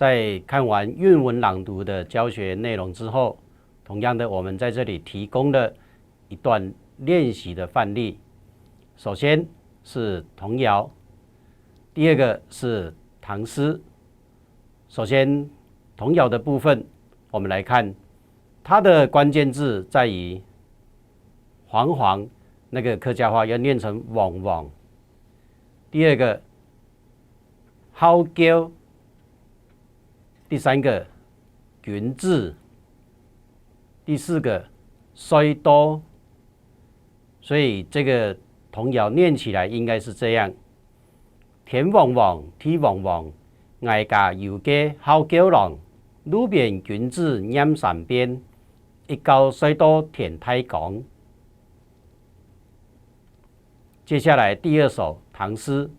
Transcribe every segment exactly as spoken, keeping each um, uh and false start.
在看完韻文朗讀的教學內容之後，同樣的，我們在這裡提供了一段練習的範例。首先是童謠，第二個是唐詩。首先，童謠的部分，我們來看，它的關鍵字在於黃黃，那個客家話要念成黃黃。第二個，號角。第三個，君子。第四個，隧道。所以這個童謠念起來應該是這樣：天黃黃，地黃黃，𠊎家有個號角郎，路邊君子念三遍，一到隧道天大光。接下來第二首唐詩。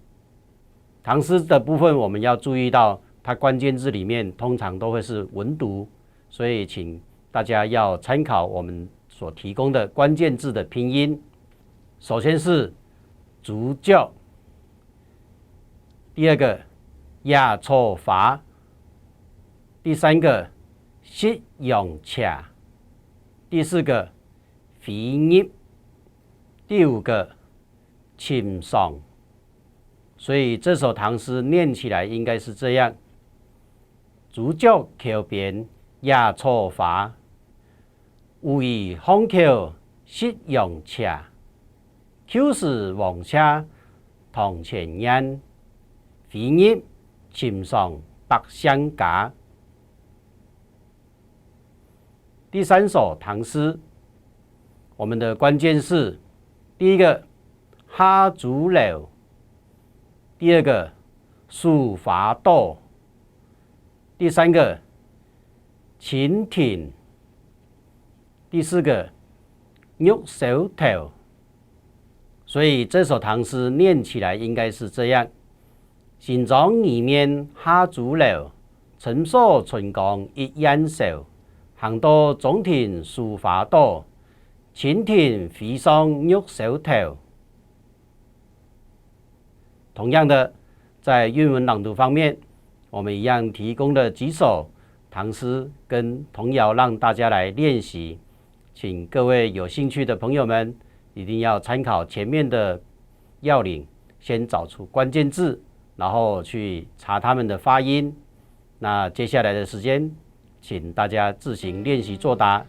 唐詩的部分，我們要注意到，它關鍵字裡面通常都會是文讀，所以請大家要參考我們所提供的關鍵字的拼音。首先是朱雀，第二個野草花，第三個夕陽斜，第四個飛入，第五個尋常。所以這首唐詩念起來應該是這樣：朱雀橋邊野草花，烏衣巷口夕陽斜。舊時王謝堂前燕，飛入尋常百姓家。第三首唐詩，我們的關鍵是：第一個，下朱樓；第二個，疏花島；第三個，蜻蜓；第四個，玉燒頭。所以這首唐詩念起來應該是這樣：新莊二面下朱樓，伸手春光一燕瘦。行到中庭疏花島，蜻蜓飛上玉燒頭。同樣的，在韻文朗讀方面，我們一樣提供了幾首唐詩跟童謠讓大家來練習。請各位有興趣的朋友們，一定要參考前面的要領，先找出關鍵字，然後去查它們的發音。那接下來的時間，請大家自行練習作答。